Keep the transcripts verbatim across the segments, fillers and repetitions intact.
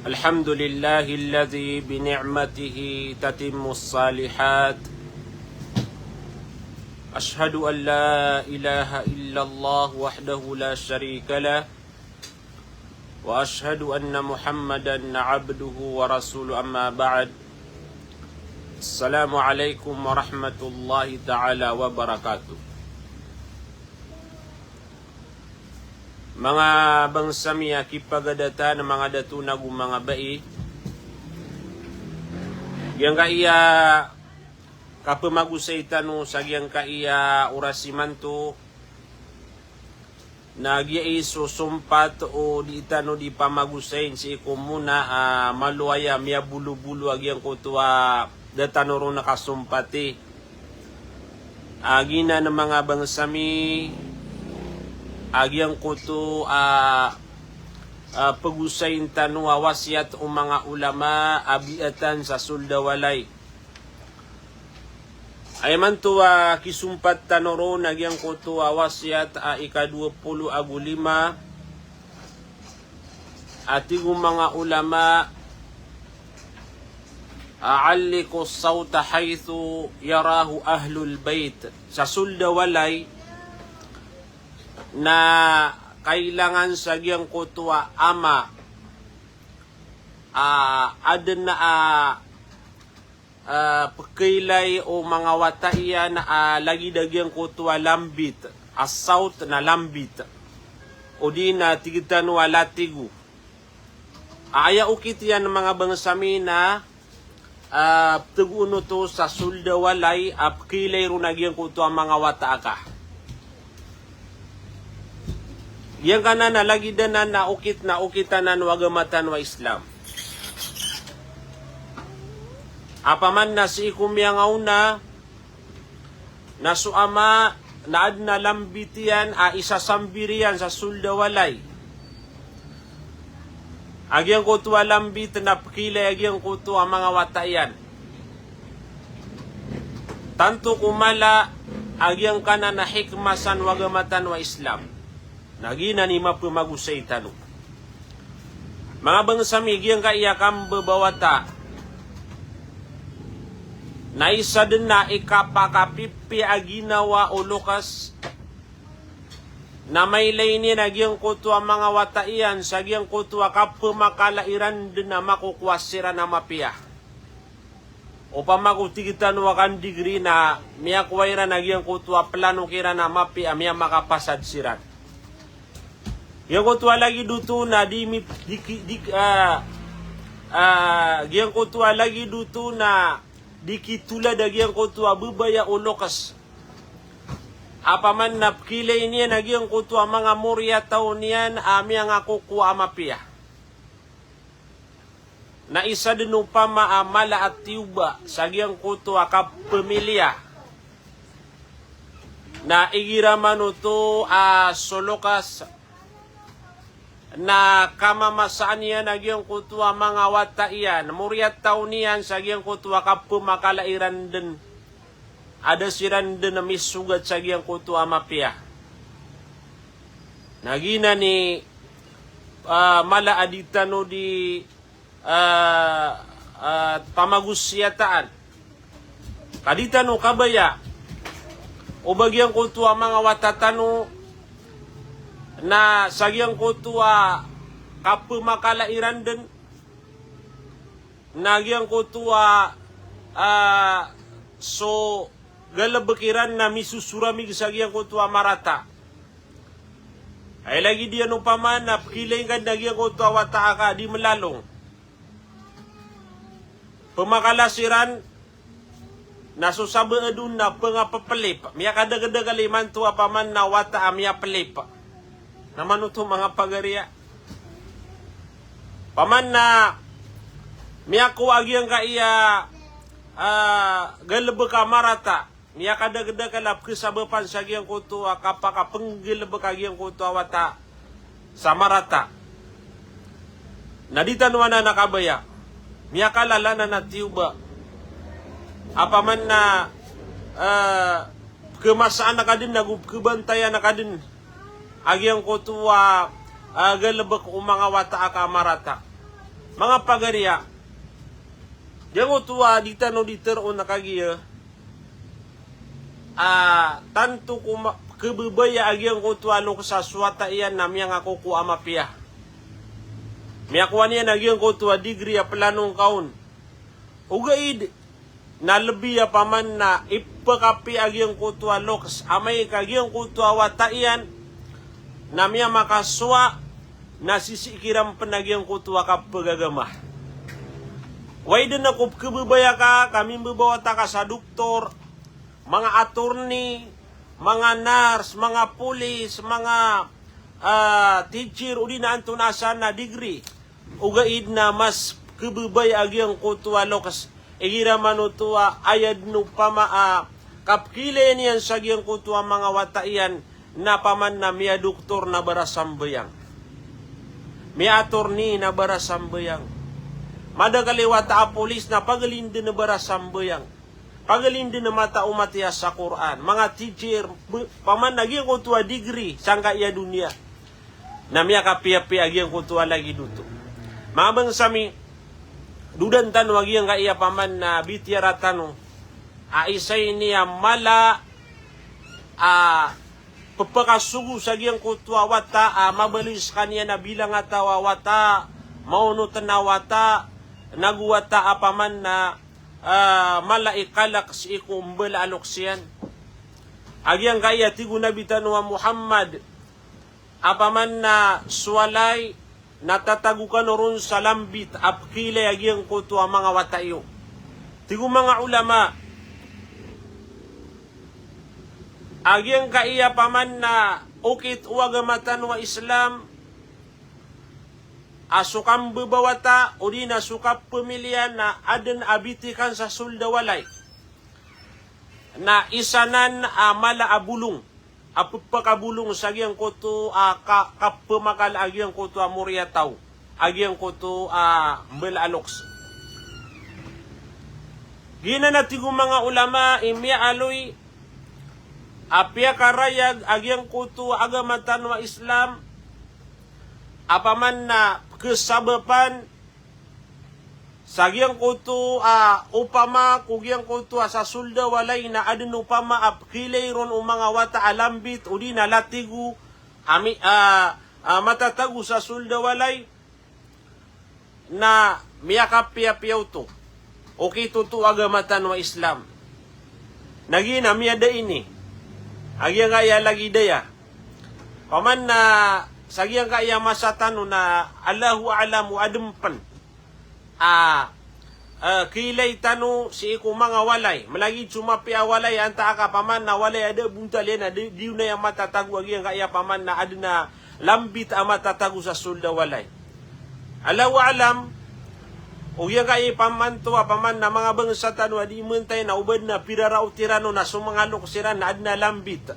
الحمد لله الذي بنعمته تتم الصالحات. أشهد أن لا إله إلا الله وحده لا شريك له، وأشهد أن محمدا عبده ورسوله، أما بعد. السلام عليكم ورحمة الله تعالى وبركاته. Manga bangsa mi a kipagadatan, manga dato nago manga bai. Giyangkaya kapemagosay tano sa giyangkaya oras imanto na giyai so sompat o di tano di pamagosayin sii ko mona a malo aya miyabolobolo a giyangkoto a da tano ron kasompati. A giyanan manga bangsa mi a giyangkoto a, a pegosayin tano a wasiyat o manga olama a biyatan sa sold a walay. Aya imanto a kisompat tano ron a giyangkoto a wasiyat a ikadowa polo ago lima, a tig o manga olama, "A'alliqu as-sawta haythu yarahu ahlul bayt." Sa sold a walay na kailangan sa giyangkoto a ama a aden a, a, pekailay o manga wata iyan a lagid a giyangkoto a lambit, a sawt na lambit, odi na tig tano a latigo. Aya okit iyan manga bangsa mi na, a, tegoon oto sa sold a walay a pekailay ron a giyangkoto a manga wata aka. Giyangkanan a lagid anan a okit na okit anan o agama tano a Islam. Apaman na sii ko miyangaona na so ama na aden a lambit iyan a isasambir iyan sa sold a walay a giyangkoto a lambit na pekailay a giyangkoto a manga wata iyan. Tanto ko mala a giyangkanan a hikmah san o agama tano a Islam. Na giyanan i mapemagosay tano. Manga bangsa mi, giyangkaya kambebawata na isa den a ikapakapipiya a ginawa o loks na mailay niyan a giyangkoto a manga wata iyan sa giyangkoto a kapemakala iran den a makokowa siran a mapiya. Opama ko tig tano a kandigri na miyakowa iran a giyangkoto a plano kiran a mapiya a miyamakapasad siran. Giyangkoto a lagid oto na di mi, di ki, di, a, a, giyangkoto a lagid oto na di kitolad a giyangkoto a bebaya o loks. Apaman na pekailay niyan a giyangkoto a manga moriyataw niyan a miyangakokowa a mapiya. Na isa den opama a mala a tiyoba sa giyangkoto a kapemiliya. Na igira man oto a so loks na kamamasaan iyan a giyangkoto a manga wata iyan, moriyataw niyan sa giyangkoto a kapemakala iran den a da siran den misogat sa giyangkoto a mapiya. Na giyanan i, a, mala a di tano di, a, a, pamagosiyataan. Ka di tano kabaya o ba giyangkoto a manga wata tano na sa giyangkoto a kapemakala iran den na giyangkoto a, a, so galebek iran na misosoramig sa giyangkoto a marata. Ay lagid iyan opama na pekailay ngka den a giyangkoto a wata aka di melalong. Pemakala siran na so sabaad on na pengapepelip. Miyakadakdakl imanto apaman na wata a miyapelip. Na manoto manga pagariya. Paman na miyakowa a giyangkaya, a, galebek a marata. Miyakadakdakl a pekesabapan sa giyangkoto a kapakapenggalebek a giyangkoto a wata sa marata. Na di tano anan a kabaya. Miyakalala anan a tiyoba. Apaman na, a, pekemasaan ka den ago pekebantayan ka den a giyangkoto a, a, galebek o manga wata aka a marata. Manga pagariya, giyangkoto a di tano di teroon a kagiya, a, tanto ko ma-, kebebaya a giyangkoto a lokes a so wata iyan na miyangako ko a mapiya. Miyakowa niyan a giyangkoto a degree a pelanong kaon. Ogaid na lebi a paman na ipekapi a giyangkoto a lokes, amay ka giyangkoto a wata iyan na miyamakasowa na sisii kiran pen a giyangkoto a kapegagama. Wai den ako pekebebaya ka, ka mimbebawata ka sa doktor, manga attorney, manga nurse, manga police, manga, ah, teacher, odi na antonaa san a degree. Ogaid na mas kebebaya a giyangkoto a lokes. Igira man oto a aya den opama a kapekilay niyan sa giyangkoto a manga wata iyan na paman na miyadoktor na barasambayang. Miya-attorney na barasambayang. Madakel i wata a polis na pagelin den a barasambayang. Pagelin den a mata o matiya sa Qur'an. Manga teacher, be-, paman na giyangkoto a degree sangkaya doniya. Na miyakapiyapiya a giyangkoto a lagid oto. Manga bangsa mi, dodan tano a giyangkaya paman na bitiyara tano a isa ini a mala a pepakasogo sa giyangkoto a wata a mabaloy sekaniyan a bilangataw a wata, maonoten a wata, nago wata a paman na, ah, mala i kalek sii ko mbala a lokes iyan. A giyangkaya tig o Nabi tano a Muhammad, a paman na so walay na tatago kano ron sa lambit a pekilay a giyangkoto a manga wata iyo. Tig o manga ulama, a giyangkaya paman na okit o agama tano a Islam, a so kambebawata, odi na so kapemiliya na aden a bitikan sa soled a walay. Na isa nan a mala a bolong a pepakabolong sa giyangkoto a ka-, kapemakala a giyangkoto a moriyataw, a giyangkoto a mbala a lokes. Giyanan a tig o manga ulama i miyaaloy a piyakarayag a giyangkoto a agama tano a Islam, a paman na kesabapan sa giyangkoto a opama ko giyangkoto a sa soled a walay na aden opama a pekilay ron o manga wata a lambit odi na latigo a mi-, a, a matatago sa soled a walay na miyakapiyapiya oto. Okit oto o agama tano a Islam. Na giya na miyada ini a giyangkaya lagid aya. Paman na sa giyangkaya masa tano na Allahu a'lam o aden pen a, eh, kilay tano sii ko manga walay. Malagid so mapiya a walay, antaa ka paman na walay a da bontal iyan a di, di onaya matatago a giyangkaya paman na aden a lambit a matatago sa soled a walay. Allahu a'lam, o giyangkaya paman to a paman na manga bangsa tano a di mentay na oba den a piraraot iran on na so manga lokes iran na aden a lambit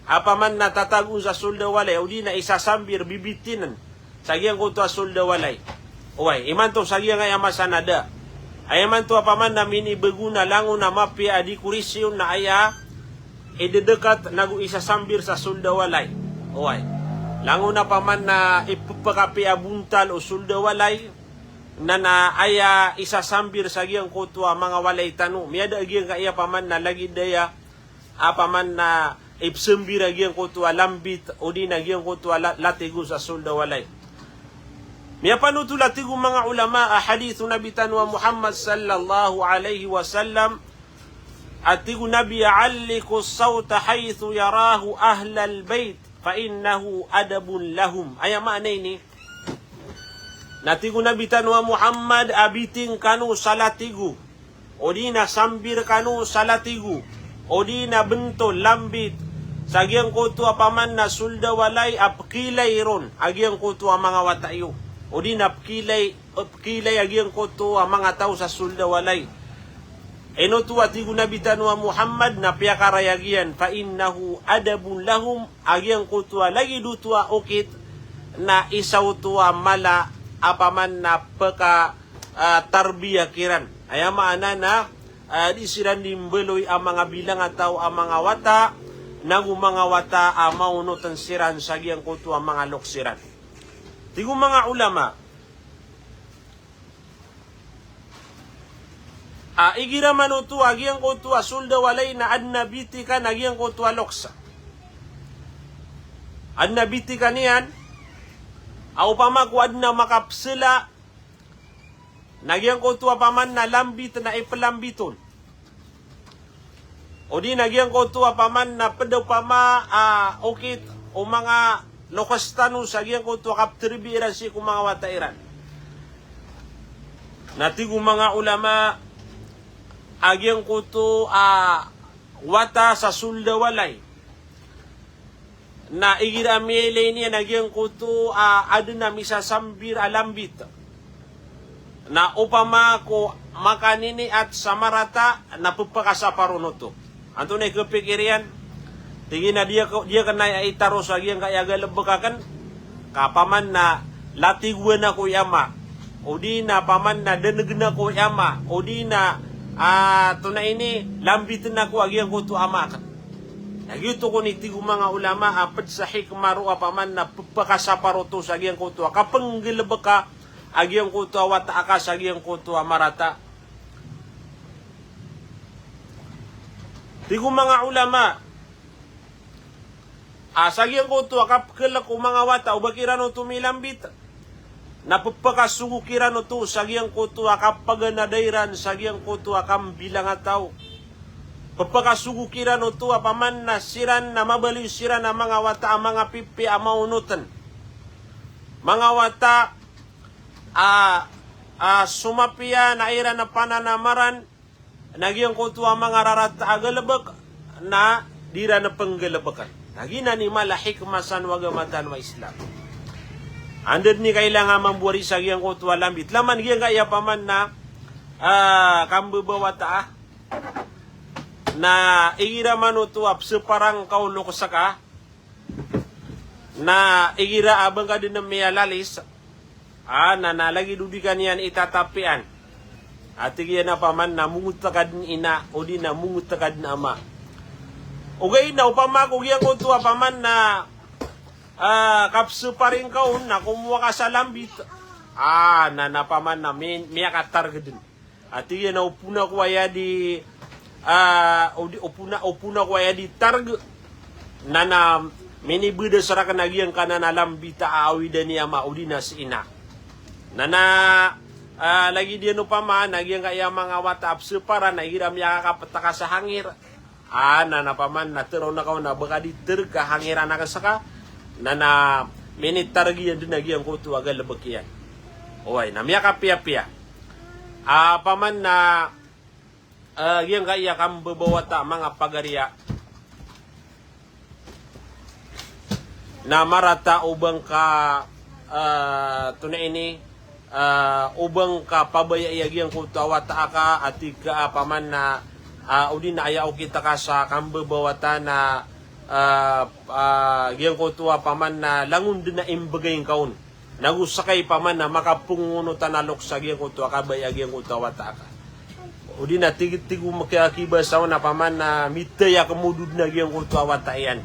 a paman na tatago sa soled a walay, odi na isasambir, bibitinen sa giyangkoto a soled a walay. Oway, imanto sa giyangkaya masa na da. Aya imanto a paman na minibego na langon a mapiya a decoration na aya idedekat nago isasambir sa soled a walay. Oway. Langon a paman na ipepakapiya bontal o soled a walay, na, na aya isasambir sa giyangkoto a manga walay tano. Miyada a giyangkaya paman na lagid aya a paman na ipesambir a giyangkoto a lambit, odi na giyangkoto a la-, latigo sa soled a walay. Miyapanotol a tig o manga ulama a hadith o Nabi tano a Muhammad sallallahu alaihi wasallam, a tig o Nabi, "Alliqu sawta haythu yarahu ahlal bayt, fa innahu adabun lahum." Aya maana ini, na tig o Nabi tano a Muhammad a biting kano sa latigo, odi na sambir kano sa latigo, odi na bentol, lambit, sa giyangkoto a paman na soled a walay a pekilay ron a giyangkoto a manga wata iyo, odi na pekilay, pekilay a giyangkoto a manga taw sa soled a walay. Ino oto a tig o Nabi tano a Muhammad na piyakarayag iyan, fa innahu adabun lahum, a giyangkoto a lagid oto a okit na isa oto a mala a paman na peka, ah, tarbiya kiran. Aya maana na, ah, di siran di mbaloy a manga bilangataw a manga wata, nago manga wata a maonoten siran sa giyangkoto a manga lokes iran. Tig o manga ulama, A igira man oto a giyangkoto a sold a walay na adn a bitikan a giyangkoto a loks. Adn a bitikan iyan, a opama ko adn a makapsla, na giyangkoto a paman na lambit na iplambit on. O di na giyangkoto a paman na pd opama a okit o manga loks tano sa giyangkoto a kaptrbi iran sii ko manga wata iran. Na tig o manga ulama a giyangkoto a wata sa sold a walay na igira a miyailay niyan a giyangkoto a adn a misasambir a lambit. Na opama ko makaniniat sa marata na ppakasapar on oto. Antonaa i kpikir iyan? Tig iyan a di ak-, di akn aya itaro sa giyangkaya galbk akn, ka paman na latigowan ako i ama, o di na paman na dnggn ako i ama, o di na, a, antonaa ini, lambitn ako a giyangkoto a ama akn. Na giyoto kon i tig o manga ulama a pd sa hikmah roo a paman na ppakasapar oto sa giyangkoto a kapnggalbka a giyangkoto a wata aka sa giyangkoto a marata. Tig o manga ulama a sa giyangkoto a kapklk o manga wata o ba kiran oto milambit, na ppakasogo kiran oto sa giyangkoto a kapaganada iran sa giyangkoto a kambilang a taw. Ppakasogo kiran oto a paman na siran na mabaloy siran a manga wata a manga pipiya a maonotn. Manga wata a, a somapiya na iran a pananamaran na giyangkoto a manga rarata a galbk na di iran pnggalbkn. Na giyanan i mala a hikmah san o agama tano a Islam. Anda dn i kailangan mambo ari sa giyangkoto a lambit. Laman giyangkaya paman na, a, kambabawata, a. Na igira man oto a psparang ka o loks ka, na igira a ba ngka dn miyalalis, a, na, na lagid o di ka niyan itatapian. A tig iyan a paman na mongtk ka dn ina, o di na mongtk ka dn ama. Ogaid na opama ko giyangkoto a paman na, a, kapsparing ka on na komowa ka sa lambit. A, na, na paman na mi-, miyakatarg dn. A tig iyan a opama ko aya di, a, o di, opama, opama ko aya di targ. Na, na minibda sa rakn a giyangkanan a lambit a awidan i ama o di na si ina. Na, na, a, lagid iyan opama na giyangkaya manga wata a psparan na igira miyakakapta ka sa hangir. A, na, na paman na tharoon ka on na ba ka di targ ka hangiran ka ska, na, na minitarg iyan dn a giyangkoto a galbk iyan. Oway, na miyakapiyapiya. A, paman na, a, giyangkaya kambabawata a manga pagariya. Na marata o ba ngka, a, antonaa ini, a, o ba ngka pabayai a giyangkoto a wata aka, a tig ka a paman na, a, o di na aya okit ka sa kambabawata na, a, a, giyangkoto a paman na langon dn a imbgay ngka on. Nago ska i paman na makapangongonotan a loks a giyangkoto a kabaya a giyangkoto a wata aka. O di na tig, tig o maki-, kibasa on a paman na mitaya kmodod na giyangkoto a wata iyan.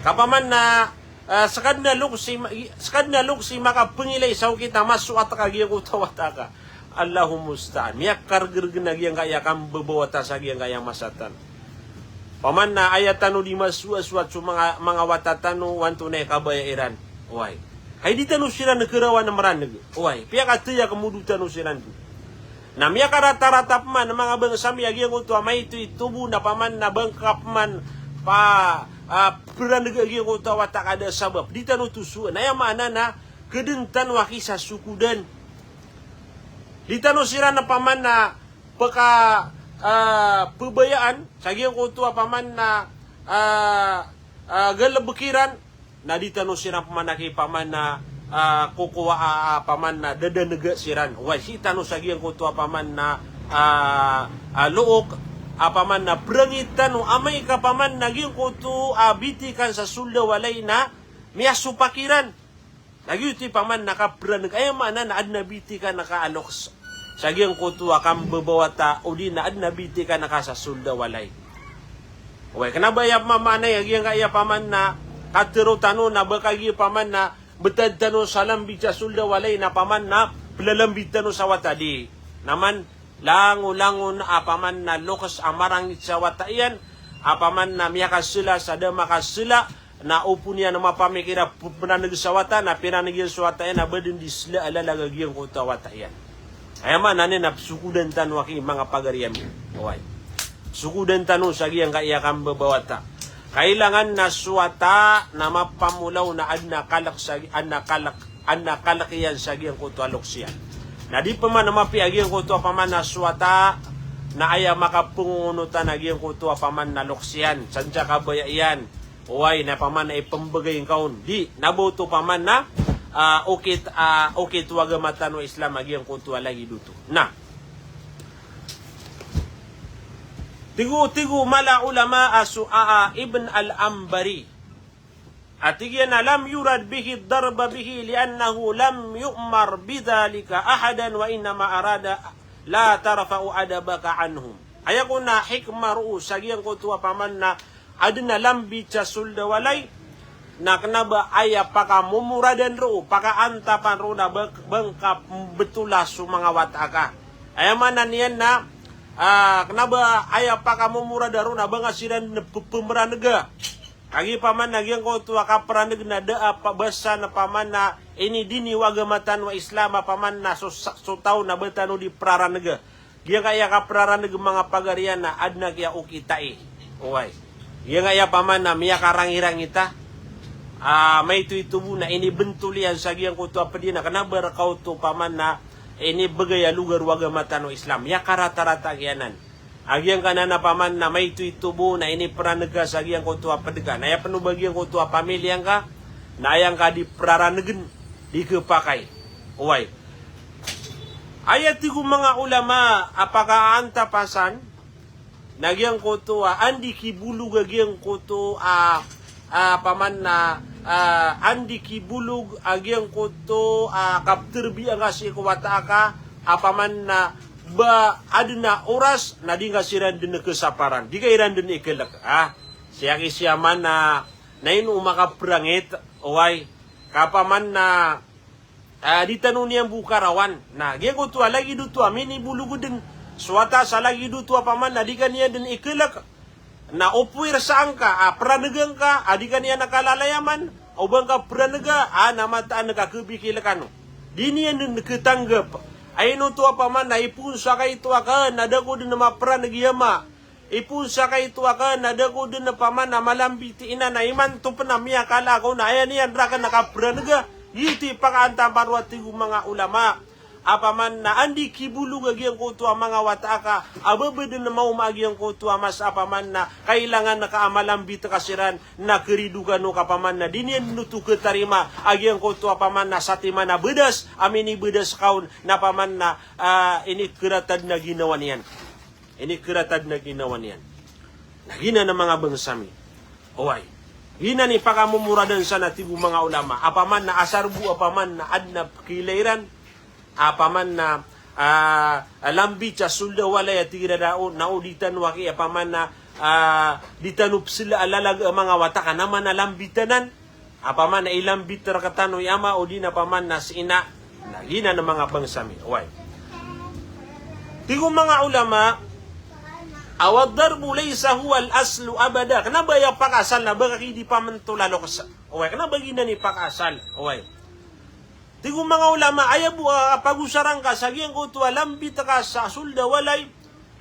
Ka paman na, a, ska dn a loks i ma-, i-, ska dn a loks i makapangilay sa okit a masoat ka giyangkoto a wata aka. Allahul musta'an. Miyakargrg na giyangkaya kambabawata sa giyangkaya masa tano. Paman na aya tano di masoasoat so manga, manga wata tano o antonaa i kabaya iran. Oway. Hay di tano siran krawan a mrandg. Oway. Piyakataya kmodod tano siran. Na miyakaratarata pman a manga bangsa mi a giyangkoto a maito i tobo na paman na ba ngka pman pa, a, prandg a giyangkoto a wata ka da sabap. Di tano tosoan. Aya maana na kdn tano a kisasokodan. Di tano siran a paman na pka, a, pbayaan sa giyangkoto a paman na, a, a, galbk iran, na di tano siran paman a ki paman na, a, kokowa a, a, paman na dadanega siran. Oway, sii tano sa giyangkoto a paman na, a, a, look, a paman na prangit tano amay ka paman na giyangkoto a bitikan sa sold a walay na miyasopak iran. Na giyoto i paman na kaprandg, aya maana na adn a bitikan ka a loks sa giyangkoto a kambabawata, o di na adn a bitikan ka sa sold a walay. Oway, kna ba aya pman maana iyan a giyangkaya paman na katharo tano na ba kagiya paman na btad tano sa lambit sa sold a walay na paman na plalambit tano sa wata, di. Na man, langolangon a paman na loks a marangit sa wata iyan, a paman na miyakasela sa da makasela, na opama niyan mapamikir a p-, piraneg sa wata, na piraneg iyan sa wata iyan, na ba den di sela a lalag a giyangkoto a wata iyan. Aya maana niyan na psokodan tano aki manga pagari ami. Oway. Psokodan tano sa giyangkaya kambabawata. Kailangan na so wata na mapamolaw na aden a kalek sa, aden a kalek, aden a kalek iyan sa giyangkoto a loks iyan. Na di paman a mapiya giyangkoto a paman na so wata na aya makapengongonotan a giyangkoto a paman na loks iyan, sa den sa kabaya iyan. Oway, na paman na ipembegay ngka on. Di, na ba oto paman na, ah, okit, ah, okit o agama tano a Islam a giyangkoto a lagid oto. Na. Tig o, tig o mala a ulama a so, ah, ah, Ibn al-Anbari. A tig iyan a lam yurad bihi ad-darba bihi li'annahu lam yu'mar bidhalika ahadan wa innama arada la tarfa'u adabaka anhum. Aya kon a hikmah roo sa giyangkoto a paman na aden a lambit sa soled a walay, na kena ba aya pakamomoradan roo, pakaantapan roo na ba, ba ngka mbetola so manga wata aka. Aya maana niyan na, ah, kena ba aya pakamomoradan roo na ba nga siran pe-, pemeranega. Kagiya paman na giyangkoto a kaperaneg na da a pa-, basa na paman na ini dini o agama tano a Islam a paman na so sa-, so taw na ba tano di peraranega. Giyangkaya kaperaneg manga pagari iyan na aden a kiyaokitai. Oway. Giyangkaya paman na miyakarangirangi ta. Ah, maito-ito bo na inibentol iyan sa giyangkoto a ped iyan na kena ba reka oto paman na inibegay a logar o agama tano Islam. Miyakaratarata giyanan. A giyangkanan a paman na maito-ito bo na iniperaneg ka sa giyangkoto a ped ka. Na aya pen o ba giyangkoto a pamilya ngka, na aya ngka di peraranegen, di kepakay. Oway. Aya tig o manga ulama a pakaantapan san, na giyangkoto a, andi kibolog a giyangkoto a, a, paman na, a, andi kibolog a giyangkoto a, kapterbiya ngka sii ko wata aka, a, paman na, ba aden a oras, na di ngka siran den kesaparan. Di ka iran den ikelek. A, siyaki siyaman na, na ino makaperangit, oway. Ka paman na, ah, di tano niyan bo karawan. Na, giyangkoto a lagid oto a minibolog den. So wata sa lagid oto a paman na di ka niyan den ikelek. Na o puwersa angka, a, peranega ngka, a, di ka niyan kalalayaman. O ba ngka peranega, a, na mataan ka kebikil kano. Di niyan den ketanggep. Ay ino oto a paman na ipoon sa kaito aka, na da ko den maperaneg i ama. Ipoon sa kaito aka na da ko den paman a malambit i ina na imanto pen a miyakala ako na aya niyan raken a kaperanega. Giyoto i pakaantapan roo a tig o manga ulama. A paman na andi kibolog a giyangkoto a manga wata aka a ba ba den maoma a giyangkoto a masa a paman na kailangan ka a malambit ka siran na kerido kano ka paman na di niyan den oto ketarima a giyangkoto a paman na satiman a bedas a minibedas ka on na paman na, ah, inikerata den a ginawa niyan. Inikerata den a ginawa niyan. Na giyanan a manga bangsa mi. Oway. Giyanan i pakamomoradan san a tig o manga ulama. A paman na asar bo a paman na aden a pekiilay iran. A paman na, ah, lambit sa soled a walay a tig iran a o, na o di tano aki a paman na, ah, di tano pesela a lalag a manga wata ka na mana lambit anan. A paman na ilambit rektano i ama odi na paman na si ina. Na giyanan a manga bangsa mi. Oway. Tig o manga ulama, a wa darbu laysa huwa al-aslu abada. Kena ba aya pakaasal na ba ka ki di pamentol a loks. Oway, kena ba giyanan i pakaasal. Oway. Tig o manga ulama, aya bo a pagosara ngka sa giyangkoto a lambit ka sa soled a walay.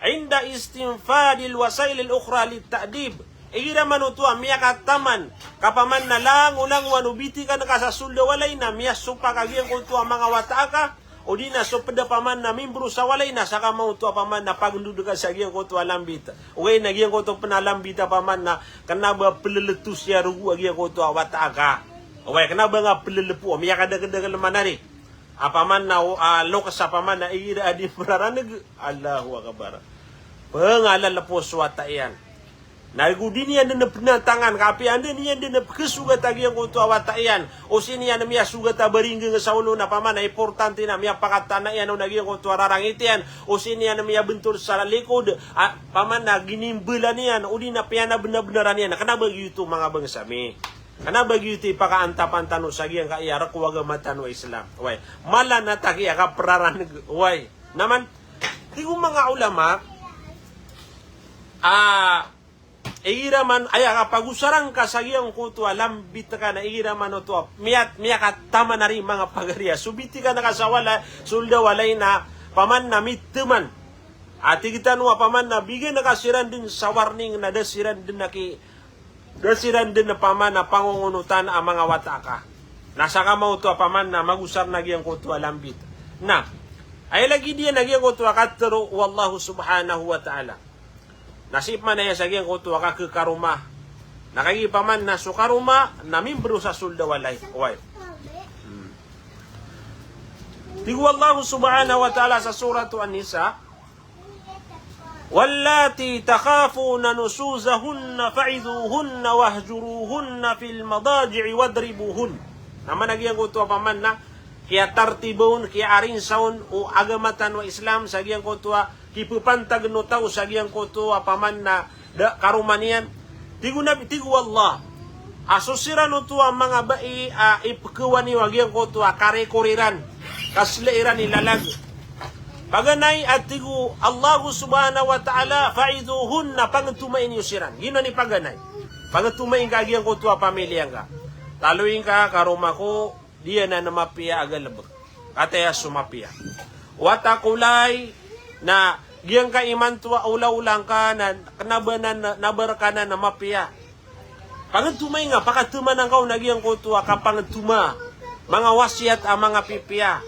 Inda istinfadil wasailil ukhra lit ta'dib. Igira man oto a miyakataman ka paman na langolangon o bitikan ka sa soled a walay na miyasopak a giyangkoto a manga wata aka, odi na so ped a paman na mimbro sa walay na saka man oto a paman na pagendod ka sa giyangkoto a lambit. Ogaid na giyangkoto pen a lambit a paman na kena ba peleletos iyan rogo a giyangkoto a wata aka. Oway, kena ba nga pelelepo, miyakadakedakel man ari. A paman na, o, a, loks a paman na igira a di meraraneg. Allahu Akbar. Pengalal po so wata iyan. Na go di niyan den penatangan, ka apiya anda niyan den pekesogat a giyangkoto a wata iyan. O sii niyan miyasogat a baringgeng sa olo na paman na importante na miyapakatana iyan o na giyangkoto a rarangit iyan. O sii niyan miyabentol sa likod, a, paman na ginimbelan iyan, odi na piyanabenabenaran iyan. Kena ba giyoto manga bangsa mi. Kena ba giyoto i pakaantapan tano sa giyangkaya rek o agama tano a Islam. Oway. Mala na taki a kaperaraneg. Oway. Na man, Tig o manga ulama, ah, igira man, aya kapagosarangka sa giyangkoto a lambit ka na igira man oto a miyat-, miyakataman ari manga pagari a so bitikan ka sa walay, soled a walay na paman na miteman. A tig tano a paman na bigan ka siran den sa warning na da siran den a ki Da siran den a paman na pangongonotan a manga wata ka. Na sakamaoto a paman na magosar na giyangkoto a lambit. Na, aya lagid iyan a giyangkoto a katharo o Allahu subhanahu wa ta'ala. Na sii pman aya sa giyangkoto a kakekaroma. Na kagiya paman na so karoma na mimbero sa soled a walay. Oway. Hmm. Tig o Allahu subhanahu wa ta'ala sa Suratu An-Nisa, "Wallati takhafuna nushuzahunna fa'idhuhunna wahjuruhunna fil madaji'i wadribuhun." Na mana giyangkoto a paman na kiyatartiba on, kiyaarinsa on o agama tano a Islam sa giyangkoto a kipepantag o taw sa giyangkoto a paman na da karoma niyan. Tig o Nabi, tig o Allah, a so siran oto a manga bai a ipekewani o a giyangkoto a karikor iran, kaselai iran i lalag. Paganay a tig o Allahu subhanahu wa ta'ala, "Fa'idhuhunna," pangetomain iyo siran. Giyanan i paganay. Pangetomain ka a giyangkoto a pamiliya ngka. Taloy ngka, karoma ko, di anan a mapiya a galebek. Kataya so mapiya. Wata ko lay, na giyangka imanto a olaola ngka na kena ba anan, na ba reka anan a mapiya. Pangetomain ka, pakatemanan ka on a giyangkoto a kapangetoma. Manga wasiyat a manga pipiya.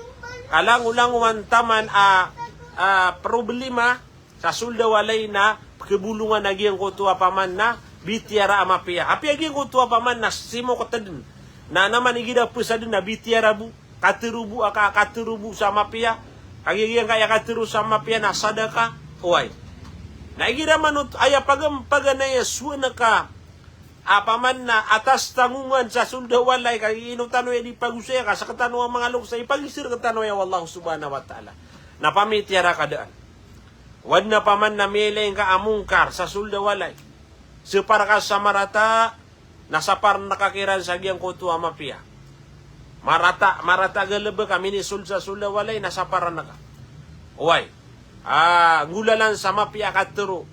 Kalangolangowan taman a, a problema sa soled a walay na pekebolongan a giyangkoto a paman na bitiyara a mapiya. Apiya giyangkoto a paman na simokot den. Na naman igira pesa den na bitiyara bo. Katharo bo a ka-, katharo bo sa mapiya. Kagiya giyangkaya katharo sa mapiya na sadaka. Oway. Na igira man oto aya pagam-, paganay a sowa na ka a paman na atas tangongan sa soled a walay, kagiya ino tano aya di pagosaya ka, sektano a manga lokes a ipagiser rektano aya o Allah subhanahu wa ta'ala. Na pamitiyara ka daan. Oway na paman na miyailay ngka a mongkar sa soled a walay. Separ ka sa marata, na saparan ka kiran sa giyangkoto a mapiya. Marata, marata a galebek a minisold sa soled a walay, na saparan ka. Oway. A, nggolalan sa mapiya a katharo.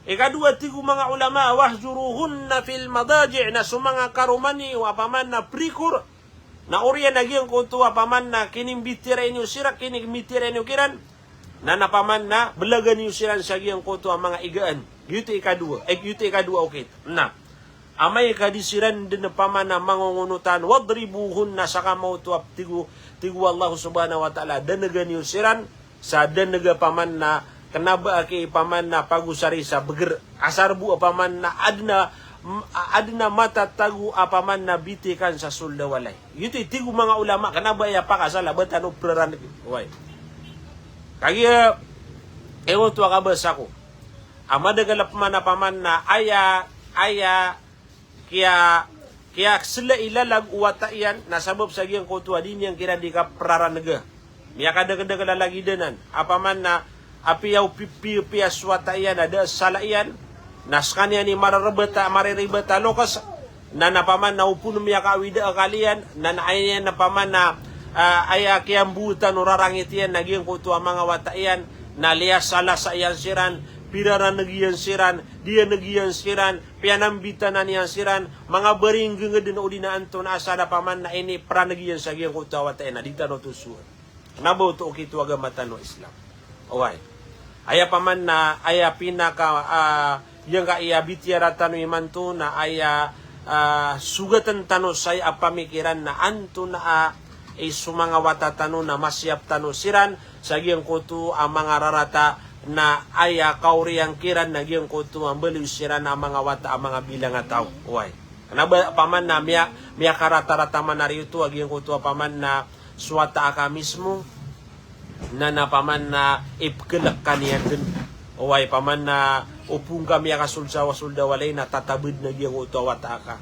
Ikadowa, tig o manga ulama, "Wahjuruhunna fil madaji'," na so manga karoma niyo a paman na perikor. Na oriyan a giyangkoto a paman na kinimbitiyara niyo siran, kinimbitiyara niyo kiran. Na, na paman na belagan iyo siran sa giyangkoto a manga igaan. Giyoto i ikadowa, eh, giyoto i ikadowa okit. Na, amay ka di siran den a paman na mangongonotan, "Wadribuhunna," sakamaoto a tig o, tig o Allah subhanahu wa ta'ala, danegan iyo siran, sa daneg a paman na kena ba aki paman na pagosari sa beger. Asar bo a paman na aden a, m-, aden a matatago a paman na bitikan sa soled a walay. Giyoto i tig o manga ulama, kena ba aya pakasala ba tano peraraneg. Oway. Kagiya, e, oto a kabasa ko. A madakl a paman a paman na aya, aya, kiya, kiyaselai i lalag o wata iyan, na sabap sa giyangkoto a di niyan kiran di kapraranega. Miyakadakdakl a lagid anan. A paman na apiya o pipiya, piya so wata iyan a da a sala iyan, na sekaniyan i mararibet a, mararibet a lokes, na, na paman na opama miyakaawid a akal iyan, na, na aya niyan a paman na, ah, aya kiyambotan o rarangit iyan na giyangkoto a manga wata iyan, na liyasalasaa iyan siran, piraraneg iyan siran, diyaneg iyan siran, piyanambitanan iyan siran, manga baringgengeden o di na antonaa sa da paman na iniperaneg iyan sa giyangkoto a wata iyan, na di tano tosoon. Kena ba oto okit o agama tano a Islam. Oway. Aya paman na, aya pinaka, ah, giyangkaya bitiyara tano imanto na aya, ah, sogaten tano saya a pamikiran na antonaa i so manga wata tano na masiyap tano siran sa giyangkoto a manga rarata na aya kaoriyan kiran na giyangkoto a mbaloy siran a manga wata a manga bilang a taw. Oway. Kena ba paman na miya-, miyakaratarata man ari oto a giyangkoto a paman na so wata aka mismo, na, na paman na ipkelek ka niyan den. Oway, paman na opama ka miyakasold sa, sold a walay na tatabed na giyangkoto a wata aka.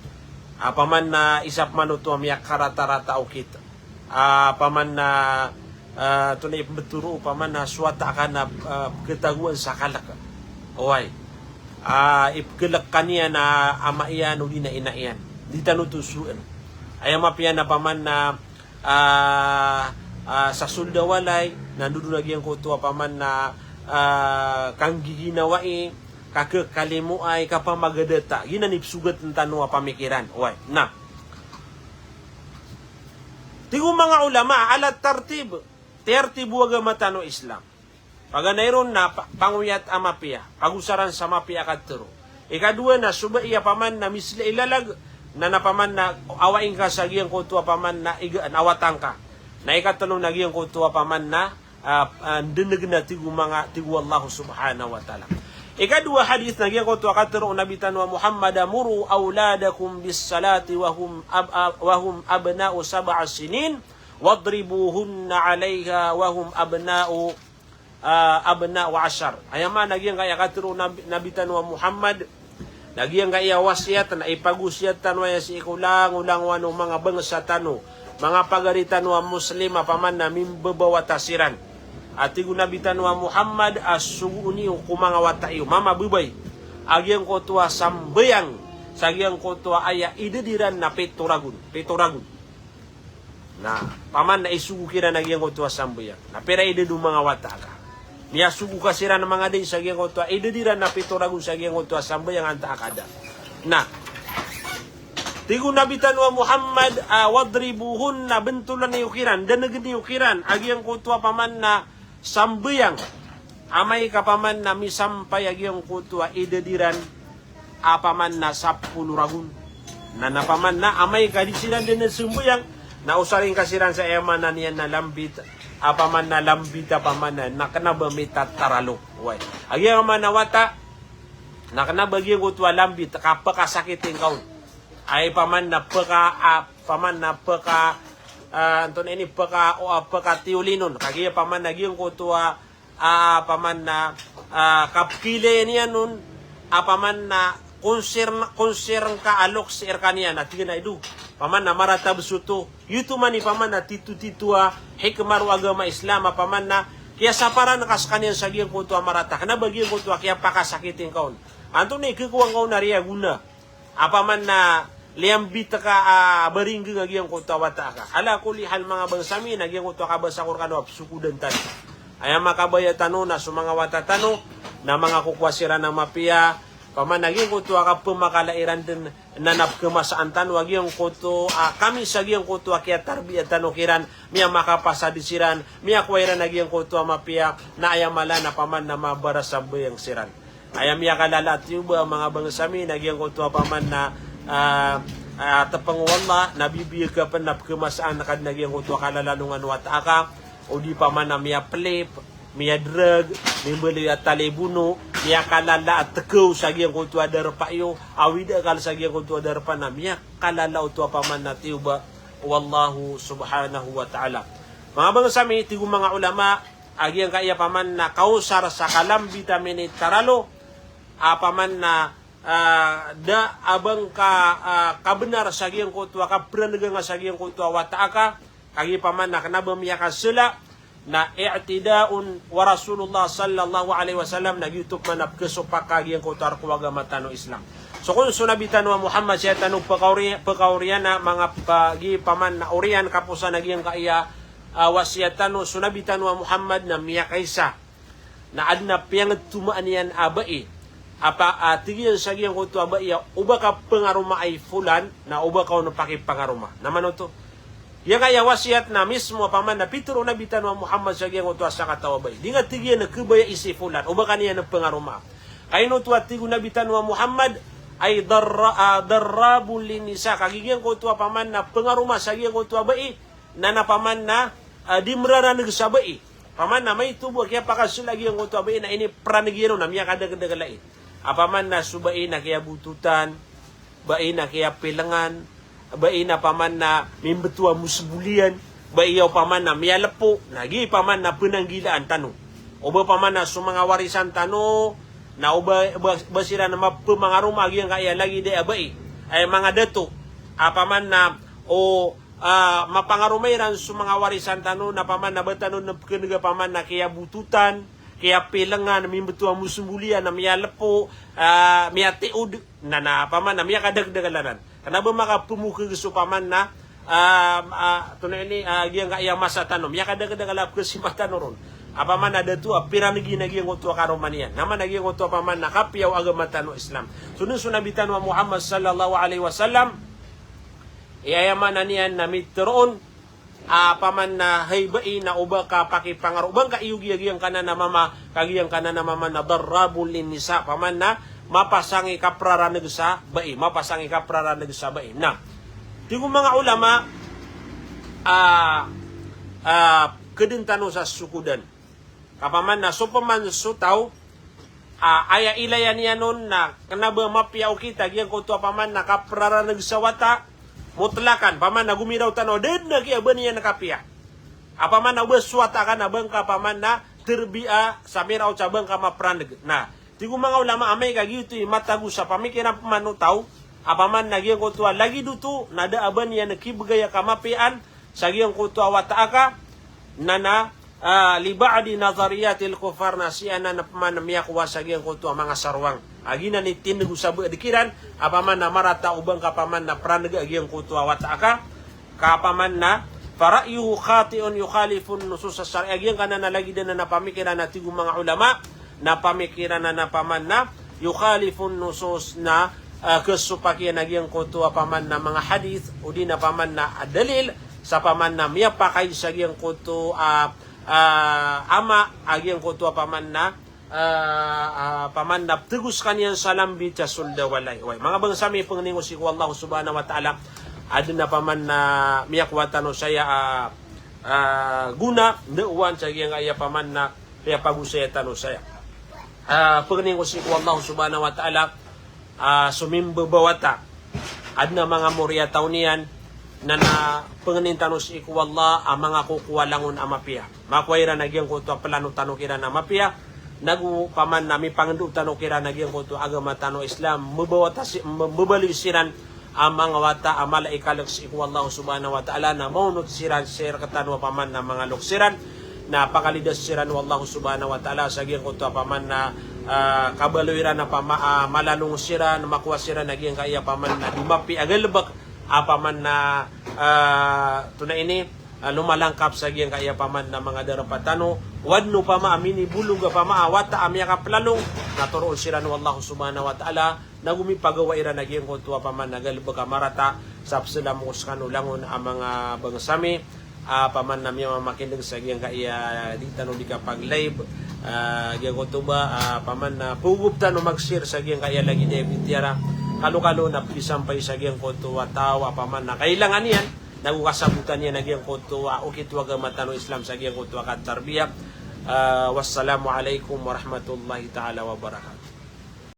A paman na isa pman oto a miyakaratarata okit. A paman na, ah, tonaa i pembetoro, paman na so wata aka na, ah, ketagoan sa kalek. Oway. A ipkelek ka niyan a ama iyan o di na ina iyan. Di tano tosoon. Aya mapiya na paman na, ah, ah, sa sold a walay, na ndodon a giyangkoto a paman na, ah, kanggiginawai, kakhakalimoay, kapamagadata. Giyanan i psogatn tano a pamikiran. Oway, na. Tig o manga ulama, ala tartib, tiyartib o agama tano Islam. Paganay ron na pa-, pangoyat a mapiya, pagosaran sa mapiya a katharo. Ikadowa na so ba i a paman na misla i lalag, na, na paman na awaing ka sa giyangkoto a paman na igaan, awatan ka. Na ikatlo na giyangkoto a paman na ah, ah, ndeneg na tig o manga, tig o Allah subhanahu wa ta'ala. Ikadowa hadith na giyangkoto a katharo o Nabi tano a Muhammad, "Muru awladakum bis salati wa hum ab-, ah, wa hum abna'u sab'a sinin, wadribuhunna 'alayha wa hum abna'u, ah, abna'u ashar." Aya maana giyangkaya katharo o Nabi, Nabi tano a Muhammad, na giyangkaya wasiyat na ipagosiyat tano aya sii ko langolangowan o manga bangsa tano, manga pagari tano a Muslim a paman na mimbabawata siran. A tig o Nabi tano a Muhammad a sogoon iyo ko manga wata iyo, mama, babay, a giyangkoto a sambayang sa giyangkoto a aya idad iran na pito ragon, pito ragon. Na paman na isogo kiran a giyangkoto a sambayang. Na pira idad o manga wata ka? Miyasogo ka siran a manga dai sa giyangkoto a idad iran na pito ragon sa giyangkoto a sambayang antaa ka da. Na tig o Nabi tano a Muhammad, ah, "Wadribuhunna," bentolan iyo kiran, denegen iyo kiran a giyangkoto a paman na sambayang. Amay ka paman na misampay a giyangkoto a idad iran a paman na sapolo ragon. Na, na paman na amay ka di siran den sambayang, na osaring ka siran sa aya maana niyan na lambit, a paman na lambit a paman na, na kena ba mitataralo. Oway. A giyangkoto a wata, na kena ba giyangkoto a lambit, kapekasakiti ngka on. Aya paman na peka, a, paman na peka, ah, antonaa ini, peka, o, ah, pekatiyolinon. Kagiya paman na giyangkoto a ah, paman na, ah, kapkilay niyan on, ah, paman na concern, concern ka a loks i rkaniyan, a tig iyan a ido. Paman na maratab soto. Giyoto man i paman na titotito a hikmah o agama Islam, a paman na kiyasaparan ka skaniyan sa giyangkoto a marata. Kena ba giyangkoto a kiyapakasakiti ngka on. Antonaa i khakowa ngka on a riyagona a paman na liyambit ka a baringgeng a giyangkoto a wata ka. Ala kulli hal, manga bangsa mi, na giyangkoto a kabasa ko rkano a psokodan tano. Aya makabaya tano na so manga wata tano na manga kokowa siran a mapiya, paman na giyangkoto a kapemakalai ran den na, na pkhamasaan tano a giyangkoto a kamis a giyangkoto a kiyatarbiya tano kiran, miyamakapasad siran, miyakowa iran a giyangkoto a mapiya, na aya mala na paman na mabarasambayang siran. Aya miyakalala a tiyoba, manga bangsa mi, na giyangkoto a paman na, ah, ah, tepeng o Allah, na bibiyag ka pen na pkhamasaan ka den a giyangkoto a kalalalongan o wata ka, odi paman na miyaplip, miyadrug, mimbaloy a talibono, miyakalala a tekaw sa giyangkoto a darpa iyo, awid a akal sa giyangkoto a darpa na miyakalala oto a paman na tiyoba o Allahu subhanahu wa ta'ala. Manga bangsa mi, tig o manga ulama, a giyangkaya paman na kaosar sa kalambit a minitaralo, a paman na, ah, da a ba ngka, ah, kabenar sa giyangkoto a kaperanega nga sa giyangkoto a wata ka, kagiya paman na kena ba miyakasela, na i'tidaun wa Rasulullah sallallahu alaihi wasallam, na giyoto paman a pkhasopak a giyangkoto a rk o agama tano Islam. So kon so Nabi tano a Muhammad, saya tano pekaori-, pekaoriyan a manga pa-, gi paman na oriyan kaposan a giyangkaya ah, wasiyat tano, so Nabi tano a Muhammad na miyakaisa. Na aden a piyangetomaan iyan a bai. Apa, ah, tig iyan sa giyangkoto a bai a, o ba ka pengaroma i fulan, na o ba ka on pakipangaroma. Na mano oto? Giyangkaya wasiyat na mismo a paman na pitero o Nabi tano a Muhammad sa giyangkoto a sakataw a bai. Di nga tig iyan a kebaya i si fulan, o ba ka niyan pengaroma. Ka ino oto a tig o Nabi tano a Muhammad, ay darra-, ah, darrabun linnisa. Kagiya giyangkoto a paman na pengaroma sa giyangkoto a bai, na, na paman na, ah, di meraraneg sa bai. Paman na maito bo a kiyapakasel a giyangkoto a bai na iniperaneg iyan on na miyakadakdakl ai. A paman na so bai na kiyabototan, bai na kiyapilengan, bai na paman na mimbeto a moseboliyan, bai a paman na miyalepo, na giya paman na penanggilaan tano. O ba paman na so manga warisan tano, na o ba, ba, ba siran na mapemangaroma a giyangkaya lagid a bai. Ay manga dato. A paman na, o ah, mapangaroma iran so manga warisan tano, na paman na ba tano na pekenega paman na kiyabototan, kiyapilengan, mimbeto a mosemboliyan, na miyalepo, ah, miyatiod, na, na paman na miyakadakdakl anan. Kena ba makapemokeg so paman na, ah, ah, tonaa ini, ah, giyangkaya masa tano, miyakadakdakl a pekesima tano ron. Opama na da oto a piranegi na giyangkoto a karoma niyan. Na maana giyangkoto opama na kapiya o agama tano a Islam. So den so Nabi tano a Muhammad sallallahu alaihi wasallam, aya maana niyan na miteroon, opama na hay bai na o ba ka pakipangaro, o ba ngka iyogiya giyangkanan a mama, ka giyangkanan a mama na darrabun linnisa, opama na mapasang i kapraraneg sa bai, mapasang i kapraraneg sa bai. Na tig o manga ulama, ah, ah, keden tano sa sokodan. Ka opama na so peman so taw, ah, aya ilayan iyan on na kena ba mapiya o kita giyangkoto opama na kapraraneg sa wata, motlakan, opama na gomiraw tano, da den a kiya ba niyan kapiya. Opama na o ba so wata ka na ba ngka opama na terbiya sa miraw sa ba ngka maperaneg. Na tig o manga ulama amay ka giyoto i matago sa pamikiran peman o taw, opama na giyangkoto a lagid oto na da a ba niyan kibegay a kamapiyaan sa giyangkoto a wata aka, na na, ah, li ba'di nazariyatil kuffar, na sii anan opama na miyakowa sa giyangkoto a manga sarowang a giyanan i tindeg o sabaad kiran, opama na marata o ba ngka opama na peraneg a giyangkoto a wata aka, ka opama na, fa ra'yuhu khati'un yukhalifun nusus asy-syar'iyyah, giyangkanan a lagid anan a pamikiran a tig o manga ulama, na pamikiran anan opama na yukhalifun nusus na, ah, kesopak iyan a giyangkoto opama na manga hadith, odi na opama na a dalil, sa opama na miyapakay sa giyangkoto, ah, ah, ama a giyangkoto opama na, ah, ah, opama na ptego sekaniyan sa lambit sa sold a walay. Oway, manga bangsa mi, pangnin ko sii ko Allah subhanahu wa ta'ala, aden a opama na miyakowa tano saya, ah, ah, gona, ndaowan sa giyangkaya opama na piyapagosaya tano saya. Ah, pangnin ko sii ko Allah subhanahu wa ta'ala, ah, so mimbebawata. Aden a manga moriyataw niyan, na na pangnin tano sii ko Allah a manga kokowa langon a mapiya. Makowa iran a giyangkoto a pelano tano kiran a mapiya. Nago opama na mipangendo tano kiran a giyangkoto a agama tano Islam. Mbebawata si, mbe-, mbebaloy siran a manga wata a mala i kalek sii ko Allah subhanahu wa ta'ala, na maonot siran sii rektano opama na manga loks iran, na pakalidas siran o Allah subhanahu wa ta'ala sa giyangkoto opama na, ah, kabaloy iran a opama, ah, malalong siran, makowa siran a giyangkaya opama na di mapiya a galebek, opama na, ah, tonaa ini, ah, lomalangkap sa giyangkaya opama na manga darpa tano, o aden opama a minibolog opama a wata a miyakaplalong, na toroon siran o Allah subhanahu wa ta'ala, nago mipagawa iran a giyangkoto opama na galebek a marata, sa peselam ko sekano langon a manga bangsa mi, ah, opama na miyamamakineg sa giyangkaya di tano di kapag-live, ah, giyangkoto ba, ah, opama na pogop tano mag-share sa giyangkaya lagid a ipitiyara. Kalokalo na pisampay sa giyangkoto a taw a opama na kailangan iyan, nago kasabotan iyan a giyangkoto a okit o agama tano Islam sa giyangkoto a katarbiya. Ah, wassalamu alaikum warahmatullahi ta'ala wabarakatuh.